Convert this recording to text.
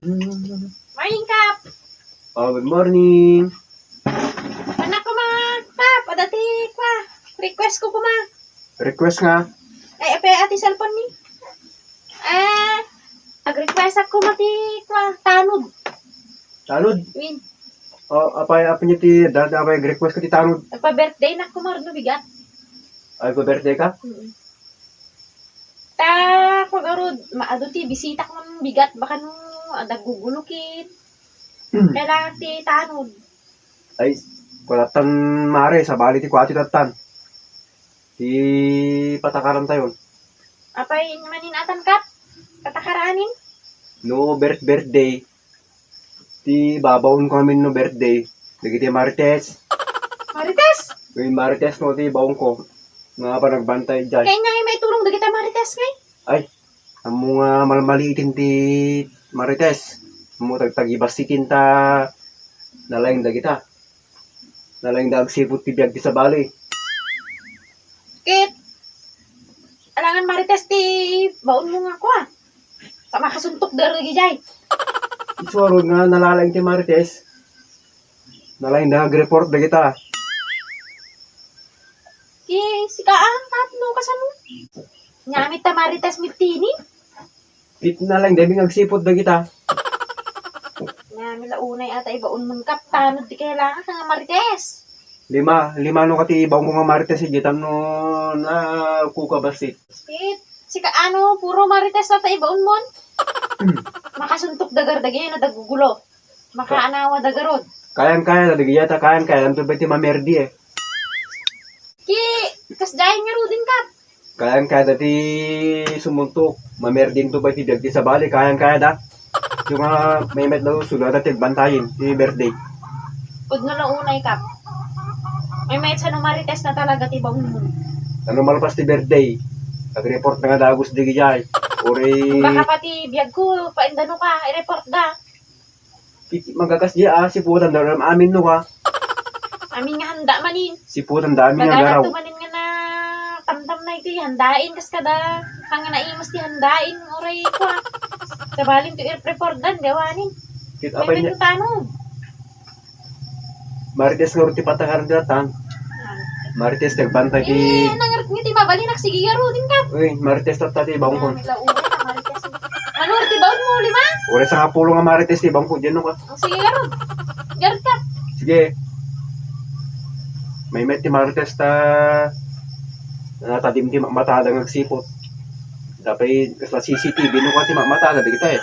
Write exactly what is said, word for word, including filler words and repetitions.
Morning, Kap. Oh, good morning. Anak ko, ma, Kap, adda ti, kwa, request ko, kuma. Request nga? Ay, apay, ati cellphone ni. Eh, ag-request ako, ma, ti, kwa, tanod. Tanod? Win. Oh, apay, apay niya ti, da, da, apay, request ko ti tanod. Agpa-birthday nak, kuma, no, bigat. Ay, agpa-birthday ka? Mm. Ta, kugarud, maadu ti bisita ko man bigat, baka no, adda gugulo ket. Kailangan ti tanod. Ay, kulattan mare, sabali ti kuati tattan. Ti patakaran tayon. Apay, manin atan kat? Patakaranin? No, birth-, birthday. Ti babaon ko amin no birthday. Dagiti Marites. Marites? Uy, Marites no ti baon ko. Nga panagbantay dyan. Kaya nga, eh, may tulong dagiti Marites, ngay? Ay, ammo nga malmaliitin ti Marites. Ammo tagtagibasikin ta nalaing dagita. Nalaing da agsiput ti biag ti sabali. Ket, alangan Marites ti baon mo nga kua. Ta makasuntok da rugijay. Isuaro nga nalalaing ti Marites. Nalaing da agreport dagita. Ki, sika ang tapno kasano? Nyamit ta Marites mitini? Ket nalaing da mi nga agsiput dagita. Nyamit la unay ata ibaon mo nga tanod ti kailangan ka nga Marites. Lima, lima no kati ibaon ko nga Marites, iti tapno na kuka bassit. Ket, sika ano, puro Marites ata ibaon mo. Makasuntok dagar dagay na dagugulo. Makaanawa dagarod. Kayan kaya, dagita kayan kaya, anto ba ti mamerdi eh. Ki, kas dyan nga rudin ka. Kayan kaya dati sumuntok, mamerdi anto ba ti biag ti sabali, kayan kaya da. Yung nga, may met daw, sula dati bantayin, ti birthday. Pudno na unay ka. May met sa no Marites na talaga ti baon mo. Ano malpas ti birthday? Agreport na nga dagos di gijay. Uri. Baka pati biag ko, paindano ka, i-report da. Iti magakas di, ah, siputan da, amin no ka. Amin nga handa manin. Siputan da, amin nga garaw. Nagana to manin nga na tamtam na iti handain, kas kada, kang naimas ti handain, uray ko, ah. Sabalin to i-report dan, gawanin. Kit apay niya. Tano. Marites nga ti patakaran datan. Marites, nagbantay ti. Eh, nangarit nga ti mabalinak, sige, garo, din ka. Uy, Marites tatta ti bangkon. Mano ti baon mo, lima? Uray sangapulo nga Marites ti bangko, diyan no ka. Oh, sige, garud. Garud ka. Sige. May met ti Marites ta natadim ti mata da nga agsiput. Dapay kasla C C T V no ka ti mata da, dagita eh.